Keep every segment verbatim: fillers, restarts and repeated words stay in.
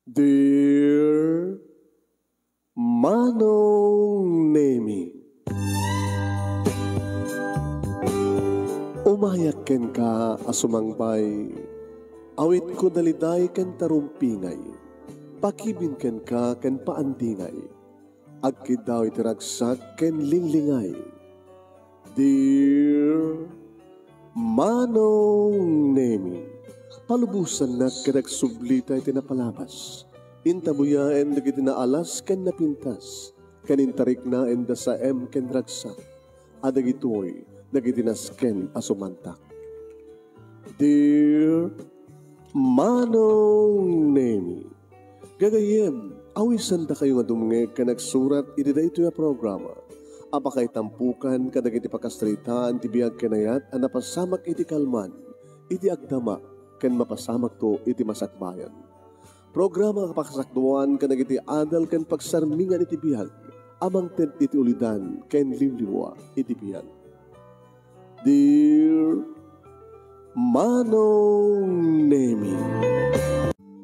Dear Manong Nemi, umayak kenka a sumangbay, awitko daliday ken tarumpingay, pakibin kenka ken paandingay, agkiddaw iti ragsak ken linglingay. Dear Manong Nemi, palubosannak ket agsublita iti napalabas. Intabuyaen dagiti naalas ken napintas, ken intariknaen da saem ken ragsak, a dagitoy dagiti nasken a sumantak. Dear Manong Nemi, gagayyem, awisandakayo nga dumngeg ken agsurat iti daytoy a programa a pakaitampukan kadagiti pakasaritaan ti biag ken ayat a napasamak iti kalman, iti agdama, ken mapasamakto iti masakbayan. Programa a pakasakduan kadagiti adal ken pagsarmingan iti biag a mangted iti ulidan ken liwliwa iti biag. Dear Manong Nemi.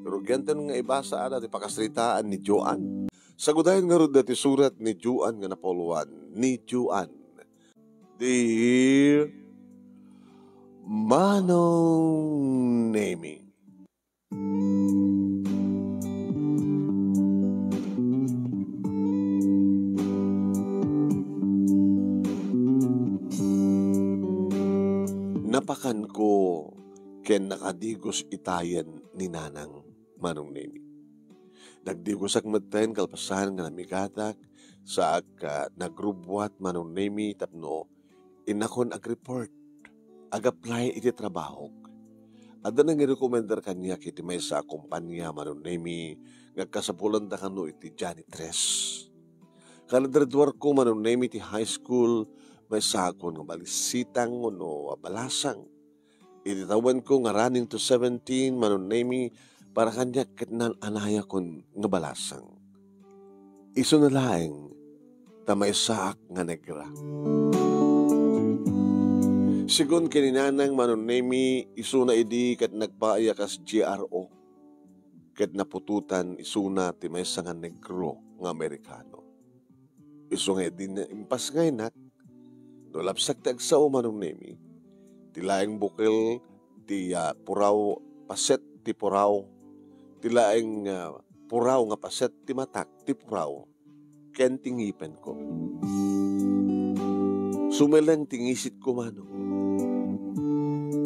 Rugianten nga ibasa ada ti pakasaritaan ni Joan. Sagudayen ngarud dati surat ni Joan nga napauloan ni Joan. Dear Manong Nemi. Napakanko ken nakadigos itayen ni Nanang, Manong Nemi. Nagdigosak metten kalpasan nga namigatak, saak a nagrubbuat, Manong Nemi, tapno innakon agreport, ag-apply iti trabahok. Adda nangirekomendar kaniak iti maysa a kompania, Manong Nemi, nga agkasapulanda kano iti janitress. Kanagraduarko, Manong Nemi, ti high school, maysakon nga balisitang wenno a balasang. Iti tawenko nga running to seventeen, Manong Nemi, para kaniak ket naan-anayakon nga balasang. Isuna laeng ta maysaak nga negra. Segun ken ni Nanang, Manong Nemi, isuna idi ket nagpaay a kas G R O, ket naputotan isuna ti maysa nga negro nga Amerikano. Isu nga idi na-, impasngaynak, no lapsak ti agsao, Manong Nemi, ti laeng bukel ti, ah, puraw, paset ti puraw, ti laeng, ah, puraw nga paset ti matak ti puraw, ken ti ngipenko. Sumeleng ti ngisitko, Manong.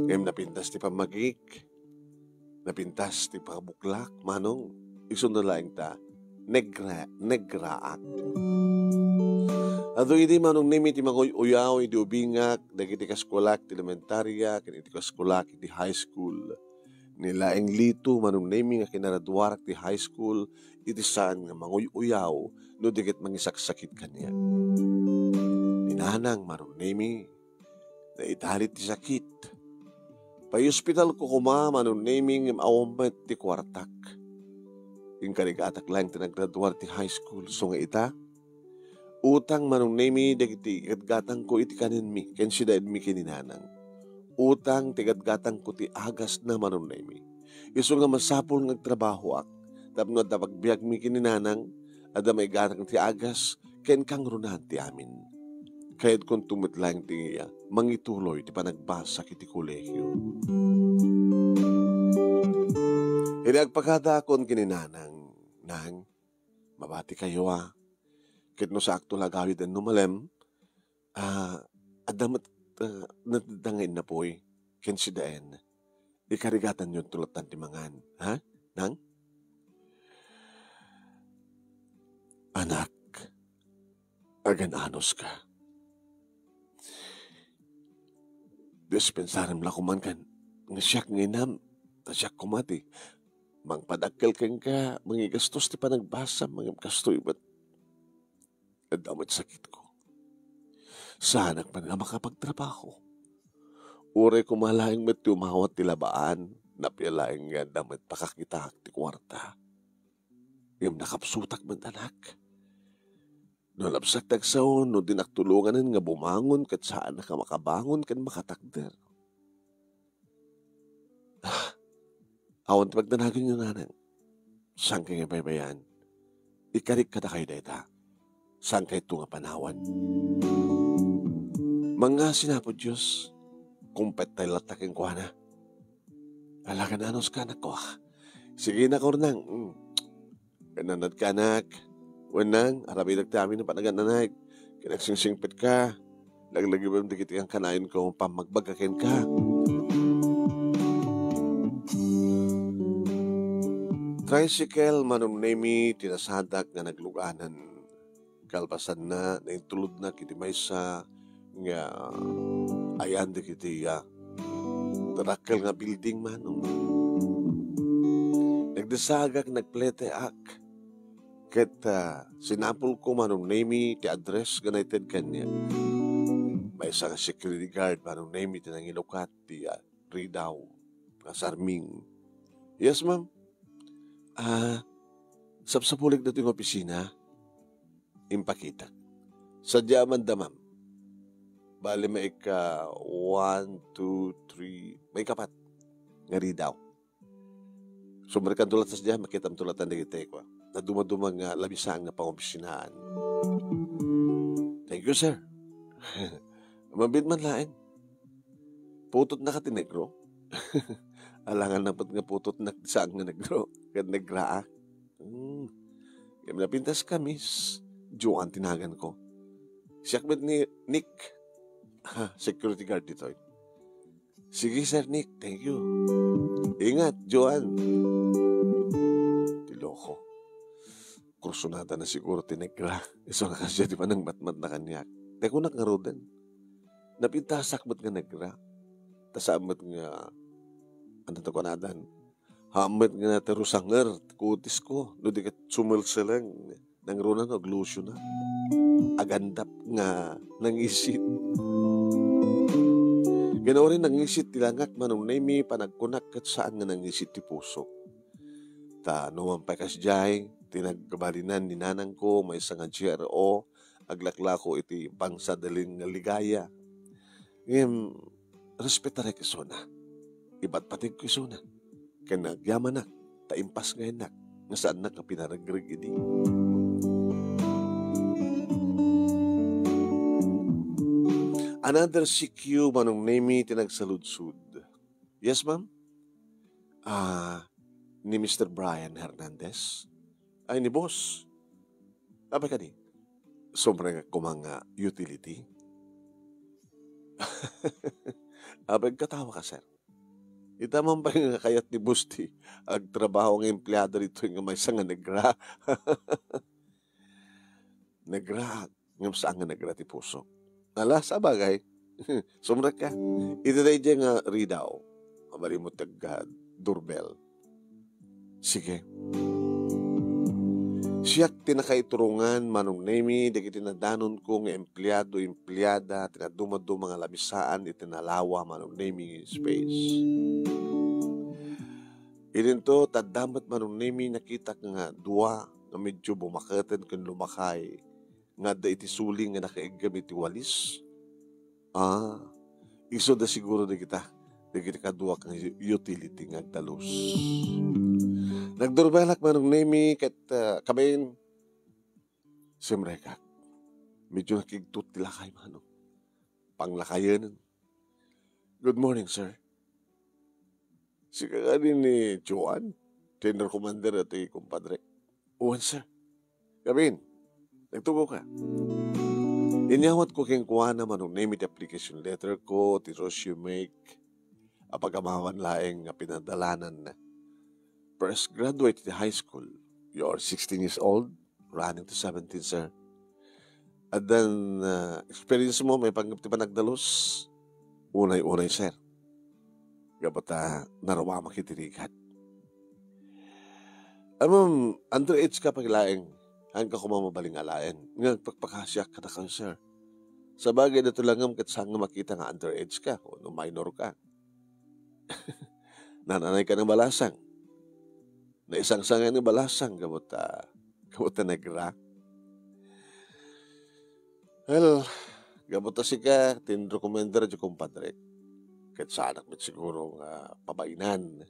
Ngem napintas ti pammagik, napintas ti pakabuklak, Manong, isuna laeng ta, negra-, negraak. Adu idi, Manong Nemi, ti manguy-uyaw idi ubingak dagiti kaskuelak ti elementaria ken iti kaskuelak iti high school. Ni laeng Lito, Manong Nemi, nga kinaraduarak ti high school iti saan nga manguy-uyaw no di ket mangisaksakit kaniak. Ni Nanang, Manong Nemi, naitalit ti sakit. Paiospitalko koma, Manong Nemi, ngem awan met ti kuartak. Inkarigatak laeng ti naggraduar ti high school. Isu nga ita, utang, Manong Nemi, dagiti igatgatangko iti kanenmi ken sidaenmi ken ni Nanang. Utang ti igatgatangko ti agasna, Manong Nemi. Isu nga masapul nga agtrabahoak tapno adda pagbiagmi ken ni Nanang, adda maigatang ti agas, ken kangrunaan ti amin. Kayatkonto met laeng ti, ah, mangituloy ti panagbasak iti kolehio. Idi agpakadaakon ken ni Nanang, Nang, mabatikayo a, ket no saakto la agawid wenno malem, ah, adda met, ah, natedda nga innapuy ken sidaen. Ikarigatanyo ti latan ti mangan, ha, Nang? Anak, agan-anos ka. Dispensarem la koman ken nga siak nga inam, ta siak koma ti mangpadakkel kenka, mangigastos ti panagbasam, ngem kastoy met. Adda met sakitko. Saanak man nga makapagtrabaho. Uray koma laeng met ti umawat ti labaan, napia laeng nga adda met pakakitaak ti kuarta. Ngem nakapsutak met, anak. No lapsak ti agsao, no dinak tulonganen nga bumangon ket saanak a makabangon ken makatakder. Ah, awan ti pagdanaganyo, Nanang. Saan kay nga baybay-an? Ikarik kadakayo dayta. Saan kayto nga panawan? Mangngasi na, Apo Dios. Kumpet tay latta kenkuana. Alagan anus ka, anak ko. Sige na, Kornang. Mm. Kananad ka, anak. Wen, nang, aramidek ti amin a panagan-anak. Ken agsingsingpet ka. Laglagipem dagiti kankanayon ko, pammagbaga kenka. Tricycle, Manong Nemi, ti nasadak nga nagluganan. Kalpasanna, naintulodnak iti maysa nga ayan dagiti, ah, dakkel nga building, Manong. Nagdesagak, nagpleteak. Ket, ah, sinapulko, Manong Nemi, ti address nga naited kaniak. Maysa nga security guard, Manong Nemi, ti nangilukat ti, ah, Ridao nga sarming. "Yes, ma'am." "Ah, sapsapulik ditoy nga opisina." Impakitak. "Sadiamanda, ma'am. Bali, maika one, two, three, maikapat nga Ridao. Sumrekkanto latta sadiay, makitamto latta dagiti kua. Nadumaduma nga lamisaan nga pangopisinaan." "Thank you, sir." "Mabiit man laeng. Putotnaka ti negro?" "Alangan na met nga putotnak ti saan nga negro. Ket negraak." Hmm. Ngem napintaska, miss. Joan ti naganko. Siak met ni Nick. Ha, security guard ditoy. Sige, Sir Nick. Thank you. Ingat, Joan. Ti loko. Kursunada na siguro ti negra. Isu nga kasdiay ti panangmatmatna kaniak. Ti kunak ngaruden. Napintasak met nga negra. Ta saan met nga, ano to kunadan? Haan met nga naterusanger ti kutisko, no di ket sumelseleng. Nangruna no aglusiona. Agandap nga nangisit. Ken uray nangisit ti langak, Manong Nemi, panagkunak ket saan nga nangisit ti pusok. Ta numan pay kasdiay, ti nagbalinan ni nanangko, maysa nga G R O, aglaklako iti bangsa dalin nga ligaya. Ngem, respetarek isuna. Ibatbategko isuna. Ken nagyamanak, ta impasngayannak, nga saannak nga pinaregreg idi. Another C Q, Manong Nemi, ti nagsaludsod. Yes, ma'am? Ah, ni Mister Brian Hernandez? Ay, ni boss. Apay kadi? Sumreng koma nga utility? Apay, katawa ka, sir. Ita man pay nga kayat ni boss ti agtrabaho nga empleado ditoy nga maysa nga negra. Negra, ngem saan nga negra ti pusok. Ala, sabagay. Sumrek ka. Iti daydiay nga Ridao, mabalin mo ti agdurbel. Sige. Siak ti nakaiturongan, Manong Nemi, dagiti nadanonko nga empleado, empleada, ti nadumaduma nga lamisaan iti nalawa, Manong Nemi, space. Idinto, tadda met, Manong Nemi, nakitak nga dua nga medyo bumaketen ken lumakay nga adda iti suling nga nakaiggem iti walis. Ah, isuda siguro dagita, dagiti kaduak nga utility nga agtalus. Nagdurbelak, Manong Nemi, ket, ah, kabain, simrekak. Medyo nakigtot ti lakay, Manong. Panglakayen. "Good morning, sir." "Sika kadi ni Joan, ti commander ti kumpadrek?" "Wen, sir." "Kabain, nagtugaw ka?" Inyawat ko kenkuana, Manong Nemi, ti application letter ko, ti resume, a pagamawan laeng nga pinadalanan. Fresh graduate ti high school. You are sixteen years old, running to seventeen, sir. Addan, ah, experience mo, maipanggep ti panagdalus? Unay-unay, sir. Gapu ta narumamak iti rigat. Ammom, underage ka pay laeng. Haanka koma mabalin nga alaen. Nga agpakpakasiak kadakayo, sir. Sabagay, daytoy la ngem ket saan nga makita nga underage ka, wenno minor ka. Nananay ka nga balasang. Naisangsangay nga balasang, gapu ta, gapu ta negra. Well, gapu ta sika, ti recommender ti kumpadrek. Ket saanak met siguro nga pabainan.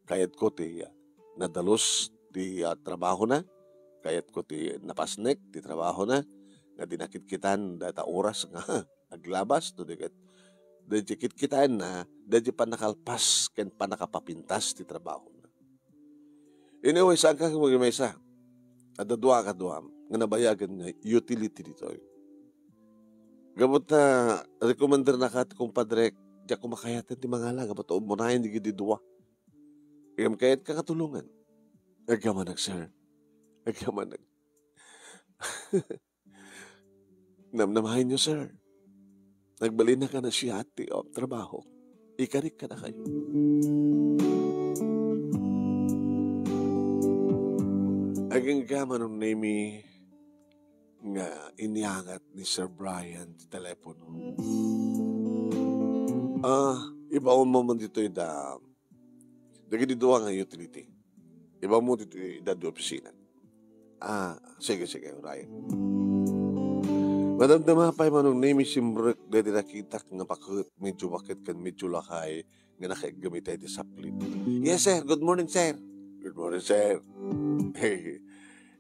Kayatko ti, ah, nadalus ti, ah, trabahona. Kayatko ti napasnek ti trabahona nga di nakitkitan dayta oras nga aglabas, no, di ket, daydi kitkitaenna, daydi pannakalpas ken pannakapapintas ti trabahona. Anyway, saanka nga magmaysa. Adda dua a kaduam nga nabayagen nga utility ditoy. Gapu ta, recommendernaka ti kumpadrek, diak kumakayat ti mangala, gapu ta umunayen dagiti dua. Ngem kayatka nga tulongan. Agyamanak, sir. Agyamanak. Namnamaenyo, sir. Nagbalinnak a nasia ti, um, trabaho. Ikarik kadakayo. Agingga, Manong Nemi, nga iniangat ni Sir Brian ti telepono. Ah, ibaonmo man ditoy da, dagiti dua nga utility. Ibaonmo ditoy da, di opisina. Ah, sige, sige, uray. Madamdama pay, Manong Nemi, simrek daydi nakitak nga paket, medyo paket ken medyo lakay nga nakaiggamit iti saplit. "Yes, sir. Good morning, sir." "Good morning, sir."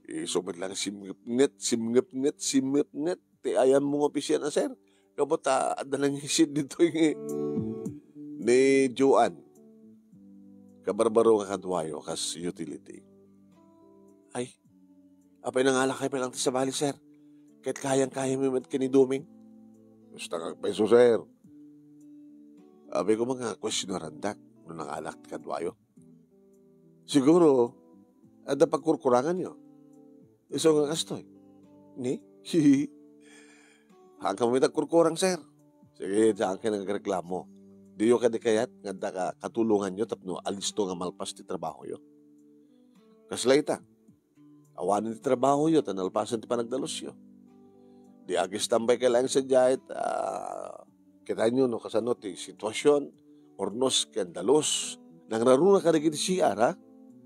Isu met lang simngepnget, simngepnget, simngepnget ti ayammo nga opisina, sir. Gapu ta adda nangisid ditoy nga ni Joan. Kabarbaro nga kaduayo kas utility. Ay, apay nangalakay pay lang ti sabali, sir? Ket kayang-kayami met ken ni Doming. Basta nga agpayso, sir. Apay ko nga kuestionarandak no nangalak ti kaduayo. Siguro, adda pagkurkuranganyo. Isu nga kastoy. Ni? Haan kami nagkurkurang, sir. Sige, diyan kayo nagreklamo. Diyo kadi kayat nga adda ka-, katulonganyo tapno alisto nga malpas ti trabahoyo. Kasla ita, awanen ti trabahoyo ta nalpasen ti panagdalusyo. Di agistambay kay laeng sadiay, ah, kitaenyo no kasano ti situasion, urnos ken dalus. Nangraruna kadagiti C R, ha?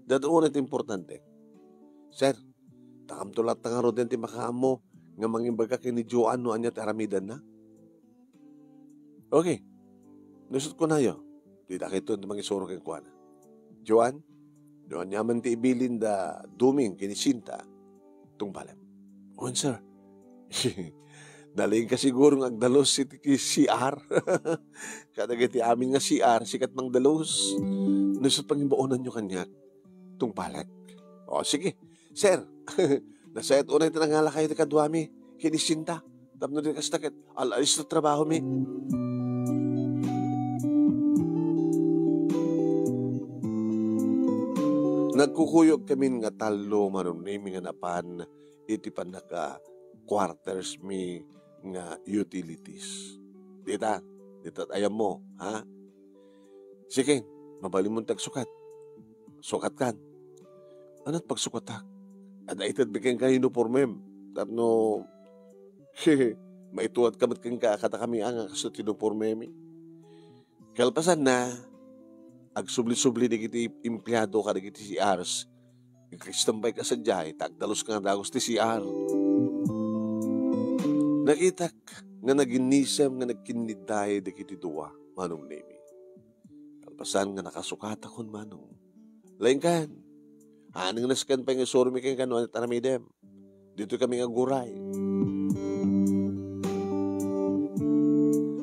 Dayta unay ti importante. Sir, takamto latta ngaruden ti makaammo nga mangimbaga ken ni Joan no ania ti aramidenna. Okay. Nusot kunayo, dita kayto ti mangisuro kenkuana. Joan, no aniaman ti ibilin da Doming ken ni Sinta, tungpalem. Wen, sir. Nalingka siguro nga agdalus iti C R. Kadagiti amin nga C R, sikat mangdalus. Nusot pangimbaonanyo kaniak, tungpalek. O, sige. Sir, nasayat unay ti nangalakayo ti kaduami ken ni Sinta. Tapno di kasta ket, al-, alis ti trabahomi. Nagkukuyog kamin nga tallo, Manong Nemi, nga napan iti pannaka-quarters mi nga utilities. Dita, dita ayammo, ha? Sige, mabalinmon ti agsukat. Sukatkan. Ania't pagsukatak? Adda itedmi kenka uniformem. Tapno, maituatka met kenka kadakami a nga kastoy ti uniformemi. Kalpasanna, agsubli-subli dagiti empleado kadagiti C Rs. Agkastambay ka sadiay, ta agdalus nga dagus ti C R. Nakitak nga naginnisem nga nagkinnidday dagiti dua, Manong Nemi. Kalpasan nga nakasukatakon, Manong. Laingkan, haneng nasken pay nga isurmi kenka no ania't aramidem. Ditoy kami nga aguray.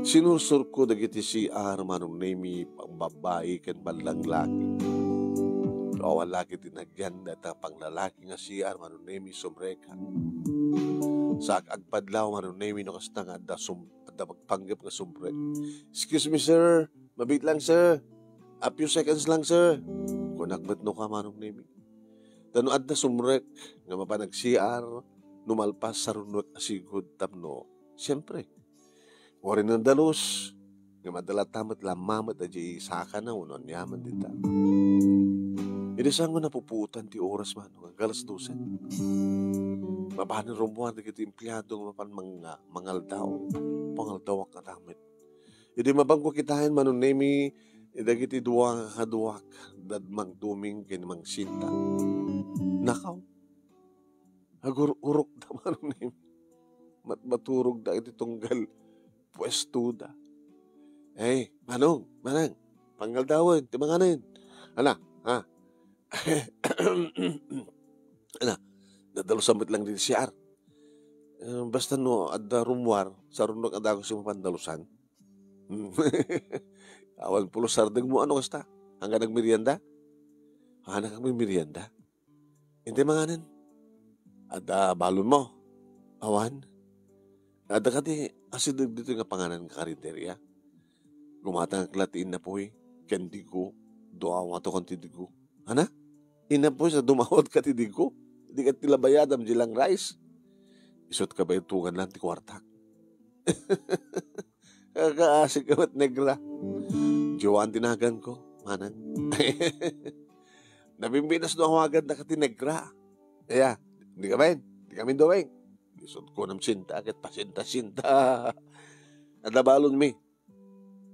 Sinursurko dagiti C R, Manong Nemi, pangbabbai ken panlanglaki. No awan la ket ti nagyan dayta panglalaki nga C R, Manong Nemi, sumrek. Sa agpadlaw, Manong Nemi, no kasta nga adda sum-, adda pagpanggep nga sumrek. "Excuse me, sir. Mabiit lang, sir. A few seconds lang, sir." Kunak met no ka, Manong Nemi. Ta no adda sumrek nga mapan ag-C R, no malpas, sarunoek a sigud tapno, siempre, uray nandalus, nga madala ta met lamma met a di sakana wenno aniaman dita. Idi saan nga napupuotan ti oras, Manong, aggalas dose. Mapanen rummuar dagiti empleado nga mapan mang-, mangaldaw. Pangaldawak nga damit. Idi mapanko kitaen, Manong Nemi, dagiti dua nga kaduak, da Mang Doming ken Mang Sinta. Nakaw, agur-urokda, Manong Nemi. Matmaturogda iti tunggal puestoda. "Ay, Manong, Manang, pangaldawen ti manganen." "Ana, ha?" Ana, dadalusan met lang ditoy C R. Eh, basta no adda rummuar, saruno a dagus ti mapan dalusan. Awan pulos sardengmo, ano kasta? Hanggang nagmerienda? Hana kang merienda? Hindi manganen. Adda balonmo? Awan. Adda kadi asideg ditoy nga panganan nga karinderya? Gumatangak la ti innapoy ken digo, duawato ken ti digo. Ana? Innapoy sa dumawat ka ti digo? Di ka ti labayadam di lang rice. Isut ka ba itungan lang ti kuartak? Kakaasi ka met, negra. Joan ti naganko, manang. Nabimbinas no awagan da ka ti negra. Iya, di ka ben? Di kami duweng. Isut ko nam sinta, ket pasinta-sinta. Adda balonmi.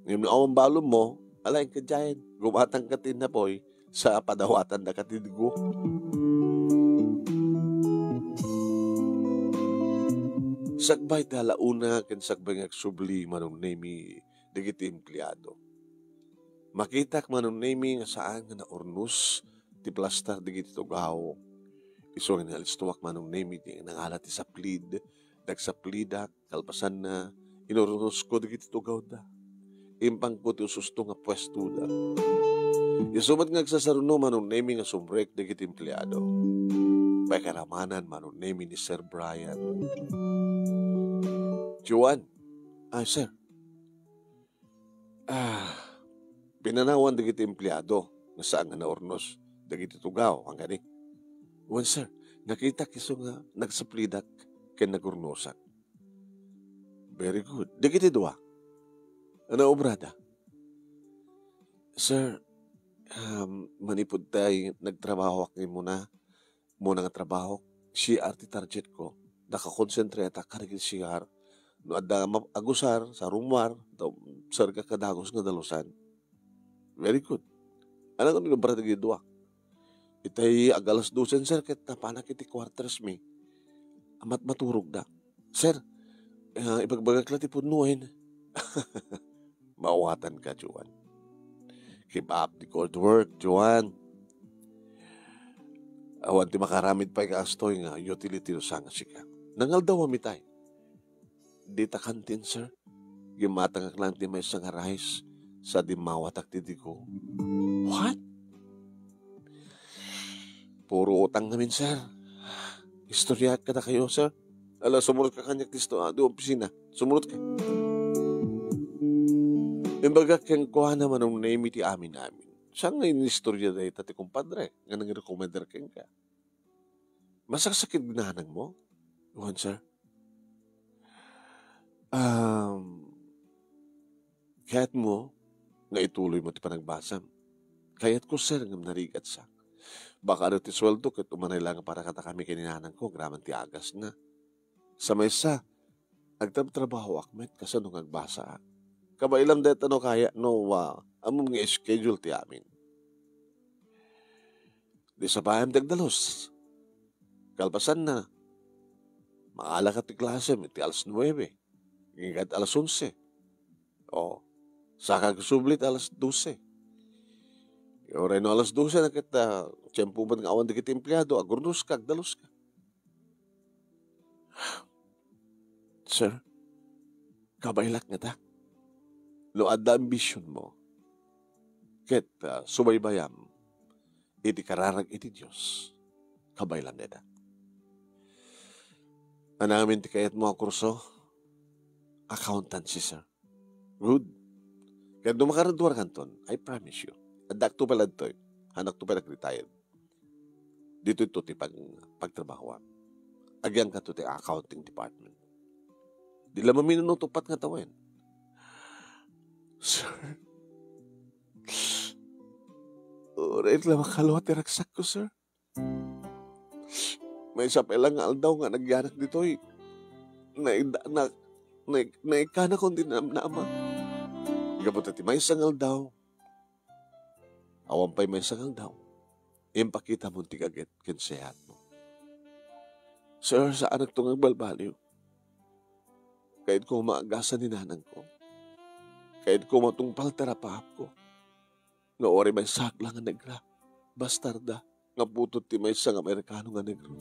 Ngem no awan balonmo, alaen ka diayen. Gumatang ka ti innapoy sa padawatan da ka ti digo. Sakbay ti alauna ken sakbay nga agsubli, Manong Nemi, dagiti empleado. Makitak, Manong Nemi, nga saan nga naurnos ti plastar dagiti tugaw. Isu nga nalistuak, Manong Nemi, ti nangala ti saplid. Nagsaplidak, kalpasanna, inurnosko dagiti tugawda. Impangko ti ususto nga puestoda. Isu met nga agsasaruno, Manong Nemi, nga sumrek dagiti empleado. Pakaramanan, Manong Nemi, ni Sir Brian. Joan. Ay, sir. Ah, pinanawan dagiti empleado nga saan nga naurnos dagiti tugaw, angani? Wen, sir, nakitak isu nga nagsaplidak ken nagurnosak. Very good. Dagiti dua, ano obrada? Sir, um, manipud tay nagtrabahoak nga immuna, muna nga trabaho, C R ti target ko. Nakakonsentrata kadagiti C R. No adda ma-, agusar, sa rummuar, daw, sir, ka kadagus nga dalusan. Very good. Ano nga inobra dagiti dua? Itay ag alas dosen, sir, ket napanak iti quarters mi. Amat maturogda. Sir, ah, ibagbagak la ti pudnoen. Maawatan ka, Joan. Keep up the good work, Joan. Awan ti makaramid pay nga astoy nga utility no saan nga sika. Nangaldaw a mitay. Dita kantin, sir. Gimatangak lang ti maysa nga rice sa dimmawatak ti digo. What? Puro utang ngamin, sir. Istoryaak kadakayo, sir. Ala, sumurot ka kaniak ti sto-, ah, di opisina. Sumurot ka. Imbaga kenkuana, Manong Nemi, ti amin-amin. Saan nga inistorya dayta ti kumpadre nga nangrekomendar kenka? Masaksakit nanang mo? Wen, sir. Um, kayat mo nga ituloy mo ti panagbasam? Kayat ko, sir, ngem narigat sa. Baka adu ti sueldo ket umanay lang para kadakami ken ni nanang ko, agraman ti agas na. Sa maysa, agtrabtrabahoak met kasano nga agbasa. Kabaelam dayta no kaya, no, ah, ammom nga schedule ti amin. Di sabayam ti agdalus. Kalpasanna, maala ka ti klasem iti alas nuebe. Ngem ket alas onse. O, saka agsubli ti alas dose. Uray no alas dose na ket, ah, tiempo met nga awan dagiti empleado, agurnos ka, agdalus ka. Sir, kabaelak ngata. No adda ambition mo, ket, ah, subaybayam iti kararag iti Dios, kabaelam dayta. Anamin ti kayat mo a kurso? Accountancy, sir. Good. Ket no makaraduar kanton, I promise you, adda akto pay ladtoy, hanakto pay nag-retire. Ditoy to ti pag-, pagtrabahoan. Agyangkato ti accounting department. Di la maminunot uppat nga tawen. Sir, uray la makalua ti ragsakko, sir. Maysa pay la nga aldaw nga nagyanak ditoy. Naida-, na-, na-, naikkanakon ti namnama. Gapu ta ti maysa nga aldaw, awan pay maysa nga aldaw, impakitamon ti gaget ken sayaatmo. Sir, saanakto nga agbalbaliw. Kayatko maagasan ni nanangko. Kayatko matungpal ti rapaapko. Nga uray maysaak la nga negra. bastarda nga putot ti maysa nga Amerikano nga negro.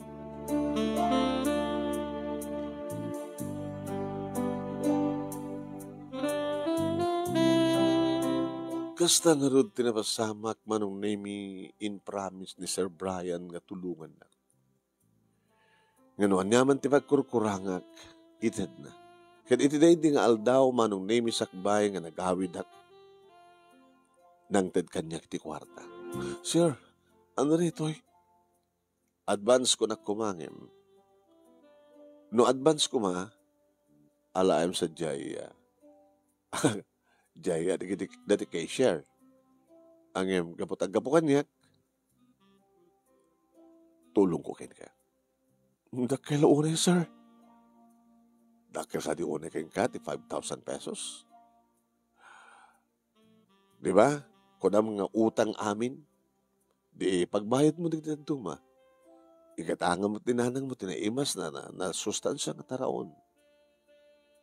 Kasta ngarud ti napasamak, Manong Nemy, in promise ni Sir Brian nga tulongannak. Nga no aniaman ti pagkurkurangak, itedna. Ket iti daydi nga aldaw, Manong Nemy, sakbay nga nagawidak, nangted kaniak ti kuarta. "Sir, ano daytoy?" "Advance ko na koma ngem." "No advance koma, alaem sadiay, ah, diay, ah, dagiti, dagiti cashier. Ngem gapu ta aggapu kaniak, tulongko kenka." "Dakkel unay, sir." "Dakkel kadi unay kenka ti five thousand pesos? Di ba? Kunam nga utang amin. Di pagbayadmo dagiti dadduma. Igatangam met ni nanangmo ti naimas na, na, na sustansia nga taraon.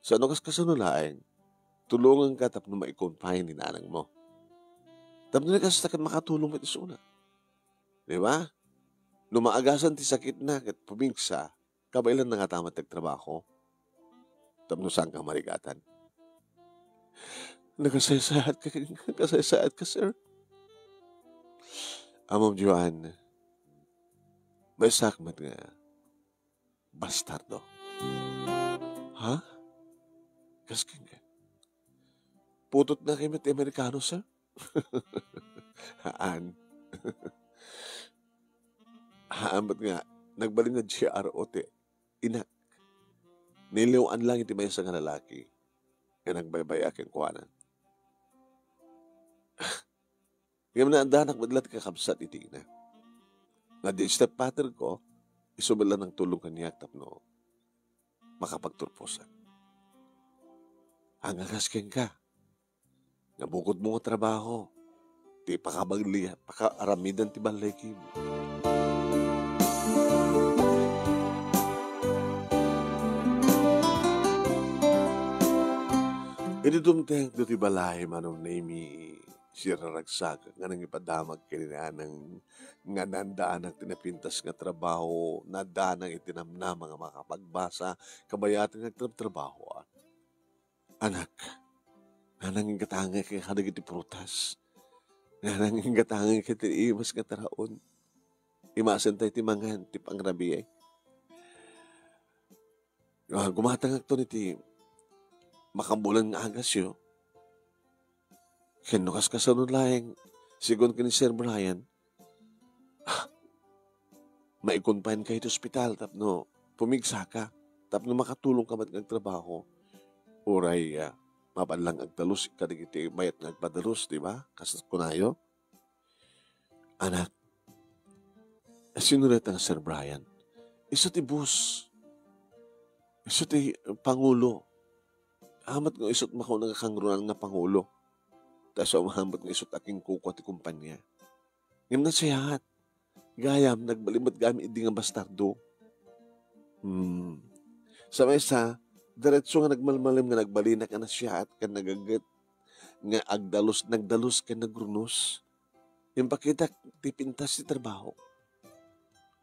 Sa no kas-, kasano laeng, tulonganka tapno maikon pay ni nanangmo. Tapno ni kasta ket makatulong met isuna. Di ba? No maagasan ti sakitna ket pumigsa, kabaelanna ngata met ti agtrabaho. Tapno saanka marigatan." "Nakasaysayaat ka, nakasaysayaat ka, sir." "Ammom, Joan, maysak met nga bastardo." "Ha? Kas kenka? Putotna kayat ti Amerikano, sir?" "Haan." "Haan, met nga, nagbalin nga G R O ti inak. Niliw-an lang iti maysa nga lalaki nga nagbaybay-a kenkuana. Ngem naaddanak met la ti kakabsat iti ina. Nga di stepfather ko, isu met la nangtulong kaniak tapno makapagturposak." "Ania kas kenka? Nga bukodmo nga trabaho ti pakabagli-, pakaaramidan ti ballaykim." Idi dumtengto ti balay, Manong Nemy, siraragsakak nga nangipadamag ken ni nanang nga naaddanak ti napintas nga trabaho, naaddanak iti namnama nga makapagbasa, kabayaten nga agtrabtrabaho. "Anak, nanang, inggatangek kadagiti prutas. Nanang, inggatangek iti imas nga taraon. Imasen tayo ti mangan, ti pangrabii." Ah, gumatangakton iti makabulan nga agasyo. Ken no kaskasano laeng, sigun ken ni Sir Brian, ah, maikon pay ka iti ospital tapno pumigsaka, tapno makatulongka met nga agtrabaho. Uray, ah, mapan lang agdalus kadagiti mayat nga agpadalus, di ba? Kas kunayo. Anak, sino dayta nga Sir Brian? Isu ti boss. Isu ti pangulo. Amat nga isu ti makuna nga kangrunaan nga pangulo. Ta isu amat nga isu ti akinkukua ti kumpanya. Ngem nasiaat. Gayam, nagbalin met gayam idi nga bastardo. Hmm. Sa maysa, diretso nga nagmalmalem nga nagbalinak a nasiaat ken nagaget nga agdalus, nagdalus ken nagrunos. Impakitak ti pintas ti trabaho.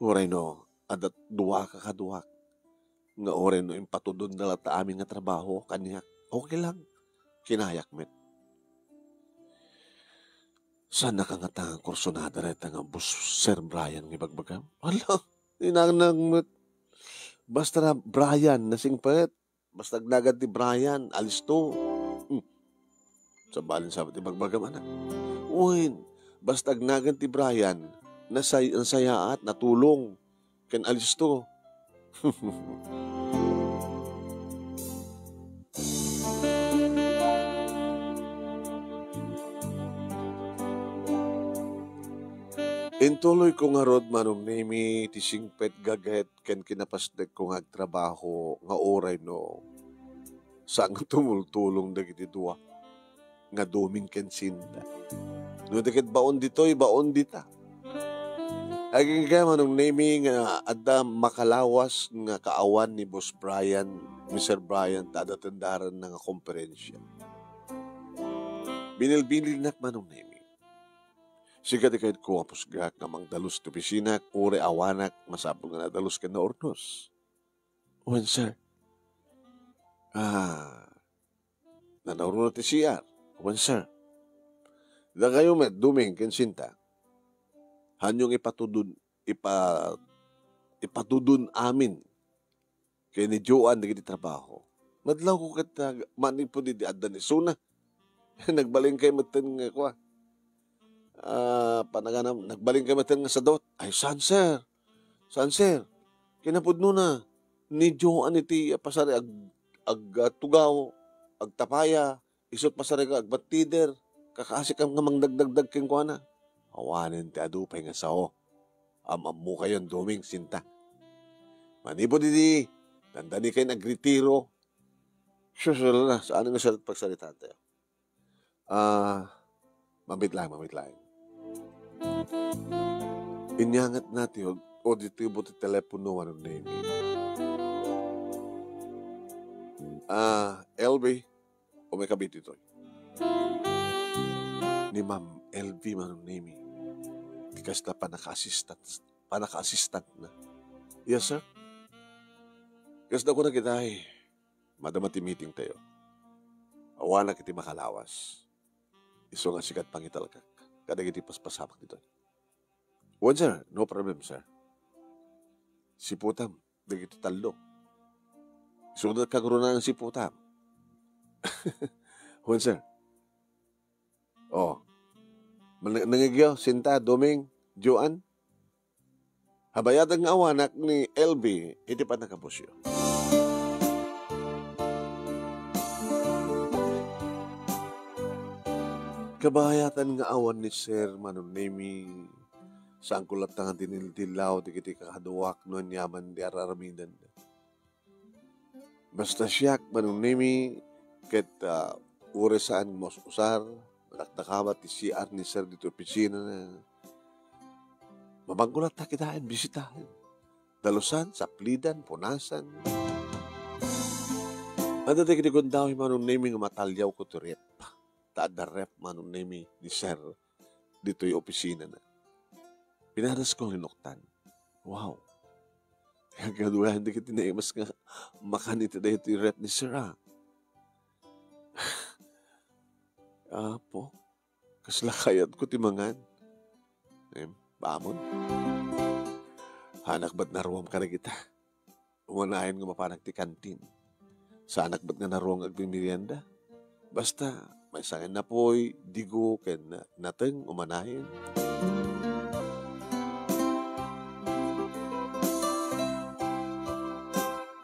Uray no, adda duaka kaduak nga uray no impatudon da latta amin nga trabaho kaniak, okay lang. Kinayak met. Saannaka ngata nga kursunada dayta nga boss Sir Brian nga ibagbagam? Hala, inanang met. Basta na Brian, nasingpet. Basta agnagan ti Brian, alisto. Hmm. Sabali sa ti bagbagam, anak. Wen, basta agnagan ti Brian, nasay-, nasayaat, natulong, ken alisto. Intuloyko ngarud, Manong Nemy, ti singpet, gaget, ken kinapasdekko nga agtrabaho nga uray no saan nga tumultulong dagiti dua nga Doming ken Sinda. No di ket baon ditoy, baon dita. Agingga, Manong Nemy, nga adda makalawas nga kaawan ni Boss Brian, Mister Brian, ta adda tendaranna nga komperensia. Binilbilinnak, Manong Nemy. Sika ti kayatko a pusgak nga mangdalus ti opisinak, uray awanak, masapul nga nadalus ken naurnos. Wen, sir. Ah, nanaurno ti C R. Wen, sir. Dakayo met, Doming ken Sinta. Haanyo nga ipatudon, ipa-, ipatudon amin ken ni Joan dagiti trabaho. Madlawko ket, ah, manipud idi adda ni isuna. Nagbalin kay metten nga kua. Ah, panaganam, nagbalin kay metten nga sadot. Ay, saan, sir? Saan, sir? Kinapudnona, ni Joan iti pasari ag-, ag-, ah, tugaw, agtapaya, isut' pasari nga agbattider, kakaasi kam nga mangdagdagdag kenkuana. Awanen ti adu pay nga sao. Am-ammokayon, Doming, Sinta. Manipud idi, dandani kay nagretiro. Sus, ala na, saan nga sal-, pagsaritaan tayo? Ah, mamit lang, mamit lang. Inyangat na ti od-, auditibo ti telepono, Manong Nemi. Ah, L B, o may kabit itoy? Ni Ma'am L V, Manong Nemi. Ti kasta panaka-assistant, panaka-assistant na. Yes, sir. Kasta ko na kita, eh. Madama ti meeting tayo. Awanak iti makalawas. Isu nga sikat pangitalkak kadagiti paspasamak ditoy. Wen, sir. No problem, sir. Siputam dagiti tallo. Isuda kagrunaan siputam. Wen, sir. Oh. Nang-, nangigyo, Sinta, Doming, Joan. Habayatan nga awanak ni L B iti pannakabusyo. Kabayatan nga awan ni Sir Manong Nemi, saanko latta nga dinildilaw dagiti kakaduak no aniaman ti ar-aramidenda. Basta siak, Manong Nemi, ket, ah, uray saan nga maus-usar, madakdakama ti C R ni Sir ditoy opisina na, mabangko latta kitaen, bisitaen. Dalusan, saplidan, punasan. Adda dagiti gundaway, Manong Nemi, nga mataliawko ti ref. Ta adda ref, Manong Nemi, ni Sir ditoy opisina na. Pinadasko nga linuktan. Wow. Kagaduayan dagiti naimas nga makan iti daytoy ref ni Sir, ah. Apo, kasla kayatko ti mangan. Em, bamon. Hanak met naruam kadagita. Umanayon nga mapanak ti kantin. Saanak met nga naruang agmimerienda. Basta, maysa nga napoy, digo, ken nateng, umanayon.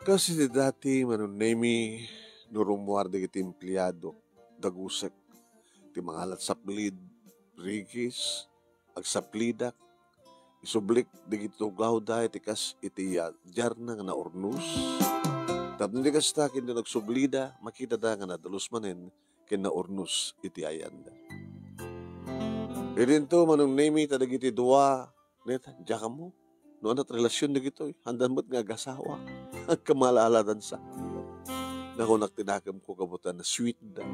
Kas iti dati, Manong Nemi, no rummuar dagiti empleado, dagusek ti mangalat saplid, rigis, agsaplidak, isublik dagiti tugawda iti kas iti ya-, yarna nga naurnos. Tapno di kasta, ken no nagsublida, makitada nga nadalus manen ken naurnos iti ayanda. Idinto, Manong Nemi, ta dagiti dua, neta, diak ammo no ania ti relasion dagitoy. Haandan met nga agasawa. Agkamala-aladansa. Nakunak ti nakemko, kabutan, na sweet da.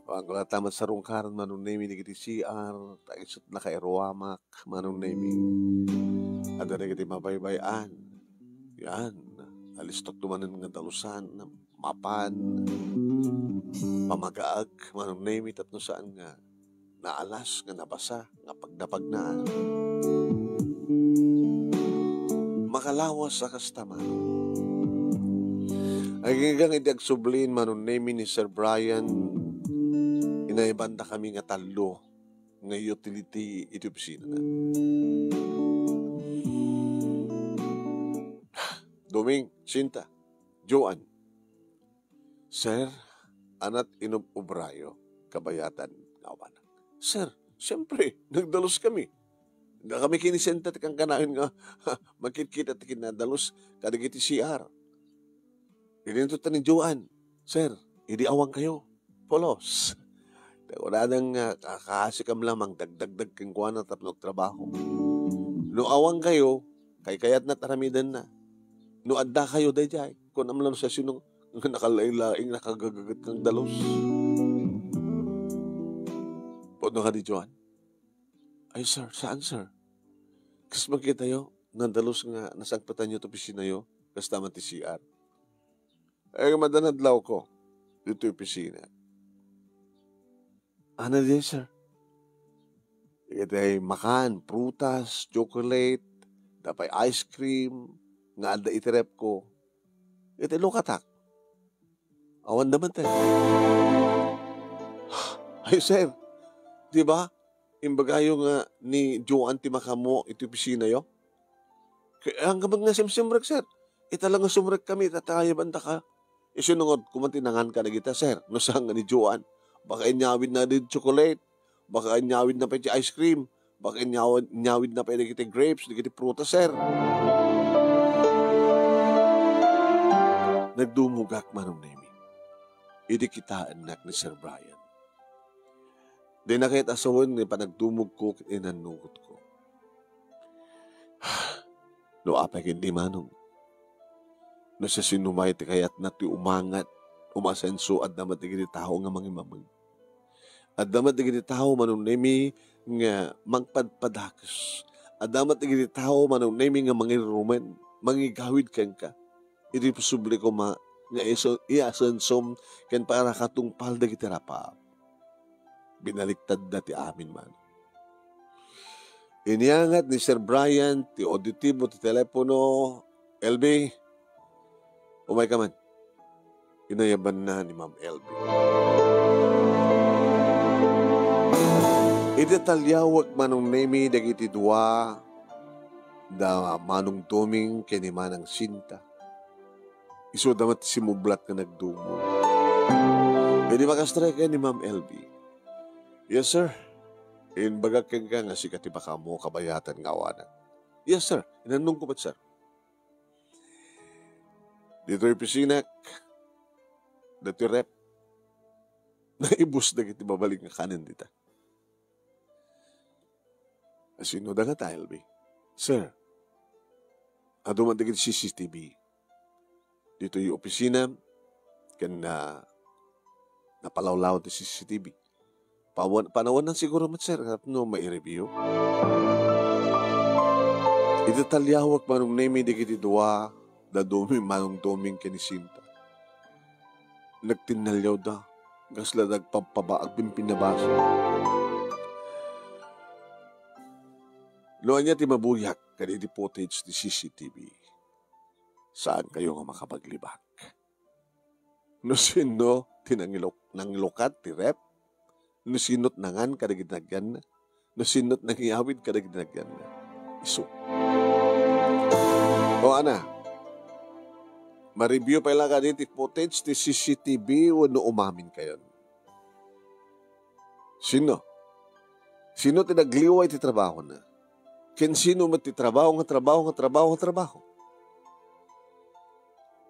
Awan ko latta met sarungkaran, Manong Nemi, dagiti C R, ta isut' nakairuamak, Manong Nemi. Adda dagiti mabaybay-an. Yan. Alistok to manen nga dalusan, mapan, pamagaag, Manong Nemi, tapno saan nga naalas, nga nabasa, nga pagnapagnaan. Makalawas a kasta, Manong. Aginggang iti agsublin, Manong Nemi, ni Sir Brian, inaybandakami nga tallo nga utility iti opisina na. Doming, Sinta, Joan. Sir, anat inub-ubrayo, kabayatan nga awanak. Sir, siyempre, nagdalus kami. Dakami ken ni Sinta ti kankanayon nga makitkita ti kinadalus kadagiti C R. Idinto ta ni Joan, "Sir, idi awan kayo, pulos." Kunana nga, "Ka-, kaasi kam lamang dagdagdag kenkuana tapno agtrabaho. No awan kayo, kaykayatna ti aramidenna. No adda kayo daydiay, kunam lang sa sino nga nakalaing-laing, nakagagaget kang dalus." Pudno kadi, Joan? "Ay, sir, saan, sir? Kas makitayo, nadalus nga nasangpetanyo ti opisinayo, kasta man ti C R." Ay, madanadlawko ditoy opisina. "Ano di, sir?" "Iti makan, prutas, chocolate, da pay ice cream, nga adda iti ref ko. Iti lukatak. Awan naman tayo." "Ay, sir, di ba, imbagayo nga ni Joan ti makaammo iti opisinayo?" "Kaya nga man nga simsimrek, sir. Ita lang nga sumrek kami, ita tayo banda ka. Isunungod ko man ti nangan kadagita, sir. No saan nga ni Joan, baka inyawid na di chocolate, baka inyawid na pay ti ice cream, baka inyawid, inyawid na pay dagiti grapes, dagiti prutas, sir." Nagdumogak, Manong Nemi, idi kitaennak ni Sir Brian. Dina kayat a sawen ni panagdumogko ket inannurotko. No apay ket di, Manong, no siasinoman ti kayatna ti umangat, umasenso, adda met dagiti tao nga mangimameg. Adda met dagiti tao, Manong Nemi, nga mangpadpadakes. Adda met dagiti tao, Manong Nemi, nga mangirumen, mangigawid kenka. Idi posible koma nga iso-, iasensom ken parakatungpal dagiti rapaap. Binaliktadda ti amin, Manong. Iniangat ni Sir Brian ti auditibo ti telepono. "L B, umayka man." Inayabanna ni Ma'am L B. Idi taliawek, Manong Nemi, dagiti dua, da Manong Doming ken ni Manang Sinta, isuda met ti simublat nga nagdumog. Idi makastre ken ni Ma'am L B, "Yes, sir. Imbagak kenka nga sika ti makaammo kabayatan nga awanak." "Yes, sir. Inannongko met, sir." "Ditoy opisinak, ditoy ref, naibus dagiti mabalin nga kanen dita." "Sino dagita, L B?" "Sir, adu man dagiti C C T V ditoy opisina ken, ah, napalawlaw ti C C T V. Pawan-, panawannan siguro met, sir, tapno mai-review." Idi taliawek, Manong Nemi, dagiti dua, da Doming, Manong Doming ken ni Sinta, nagtinnaliawda, kasla nagpampaba-, agpimpinabasa. "No ania ti mabuyak kadagiti footage ti C C T V, saankayo nga makapaglibak. No sino ti nangilok-, nangilukat ti ref, no sino't nangan kadagiti nagyanna, no sino't nangiyawid kadagiti nagyanna, isu." "O, ana, ma-review pay la kadi ti footage ti C C T V wenno umaminkayon? Sino? Sino ti nagliwa iti trabahona? Ken sino met ti trabaho nga trabaho nga trabaho nga trabaho?"